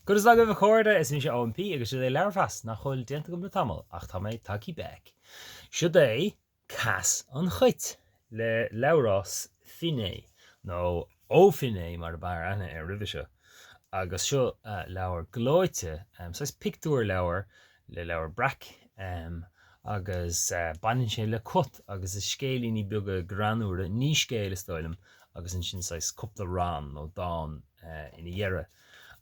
Conas tá agaibh a chairde, is mise Eoin P agus siod é leabharmheas nach bhfuil déanta agam le tamall ach tá mé tagtha back. Siod é Cas an Chait le Labhrás Finné, nó Ó Finné mar a b'fhearr aithne air roimhe seo, agus seo leabhar gleoite, saghas pictiúrleabhar le Leabhar Breac agus baineann sé le cut agus is scéilíní beaga greannúra, ní scéal is dóigh liom, agus ansin saghas cúpla rann nó dán ina dheireadh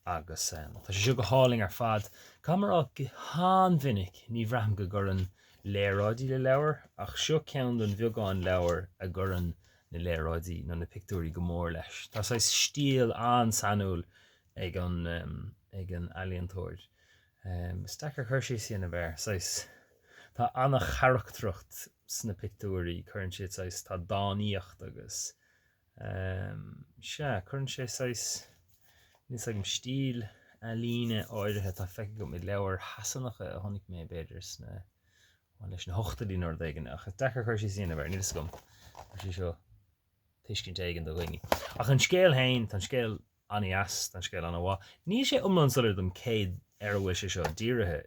agus tá sé seo go hálainn ar fad. Caithfidh mé a rá go han-mhinic ní bhraithim go gcuireann léaráidí le leabhar ach seo ceann den bheagán leabhar a gcuireann na léaráidí nó na pictiúirí go mór leis. Tá saghas stíl an-sainiúil ag an ag an ealaíontóir. Is deacair cur síos a dhéanamh air, saghas, tá an-charachtracht sna pictiúirí, cuireann siad saghas, tá dánaíocht agus, sea, cuireann sé saghas, níl 's agam, stíl ealaíne áirithe atá feicthe agam i leabhair Shasanacha a chonaic mé, b'fhéidir, sna, bhuel, leis na hochtóidí nó rud éigin, ach is deacair cur síos a dhéanamh air, níl 'fhios agam, chuir sé seo tuiscint éigin do dhaoine. Ach an scéal féin, tá an scéal an-dheas, tá an scéal an-mhaith. Níl sé iomlán soiléir dom cé ar a bhfuil sé seo dírithe.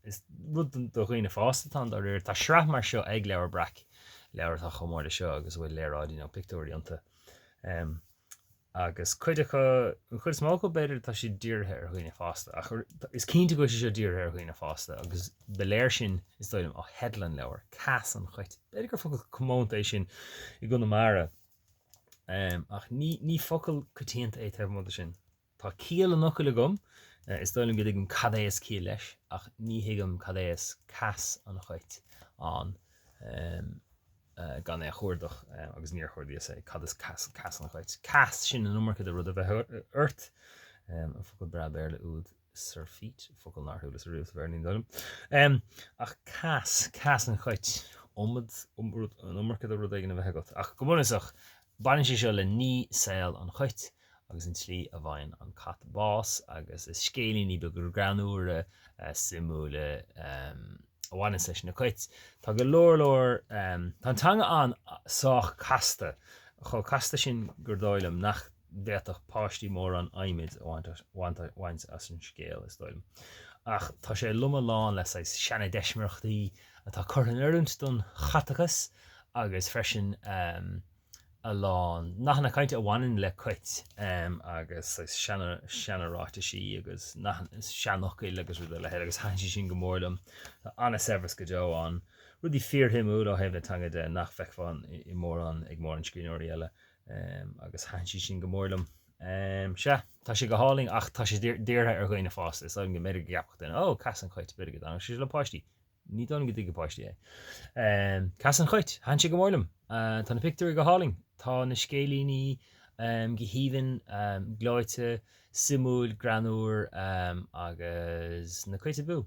Is rud do dhaoine fásta atá ann dáiríre. Tá sraith mar seo ag Leabhar Breac, leabhar atá chomh mór le seo agus a bhfuil léaráidí nó pictiúirí iontu. Agus cuid acu, an chuid is mó acu b'fhéidir, tá siad dírithe ar dhaoine fásta. Ach is cinnte go bhfuil sé seo dírithe ar dhaoine fásta agus ba léir sin, is dóigh liom, ó theideal an leabhair, Cas an Chait. B'fhéidir gur focal comónta é sin i gConamara. Ach ní focal coitianta é taobh amuigh de sin. Tá ciall an fhocail agam, is dóigh liom go dtuigim cad é is ciall leis, ach ní thuigim cad é is cas an chait ann gan é a chuardach, agus níor chuardaíos é, cad is cas an chait? Cas, sin an iomarca de rud a bheith ort, an focal breá Béarla úd. Surfeit, focal nár chualas ariamh sa Bhéarla ní dóigh liom. Ach cas, cas an chait, iomad, an iomarca de rud éigin a bheith agat. Ach go bunúsach, baineann sé seo le ní saol an chait agus an tslí a bhfaigheann an cat bás agus is scéilíní beaga greannúra, suimiúla a bhaineanns leis na cait. Tá go leor leor, tá an teanga an sách casta, chomh casta sin gur dóigh liom nach bhféadfadh páistí mórán adhmaid a bhaint as an scéal, is dóigh liom. Ach tá sé lomtha lán le saghas seana-deismireachtaí atá curtha in oiriúint don chatachas agus freisin a lán nathanna cainte a bhaineann le cait agus saghas seana-ráitisí agus seanfhocail agus rudaí dá leithéid agus thaitin sé sin go mór liom. Tá an-saibhreas go deo ann. Rudaí fíorshuimiúil ó thaobh na teanga de nach bhfeicfeá i mórán ag mórán scríbhneoirí eile. agus thaitin sé sin go mór liom. Sea, tá sé go hálainn ach tá sé dírithe ar dhaoine fásta. Is dóigh liom go mb'fhéidir go gceapfadh duine, ó, Cas an Chait, b'fhéidir go dtaitneodh sé le páistí. Ní dóigh liom go dtuigfidh páistí é. Cas an Chait, thaitin sé go mór liom. Tá na pictiúirí go hálainn. Tá na scéilíní go haoibhinn, gleoite, suimiúil, greannúr agus na cait abú.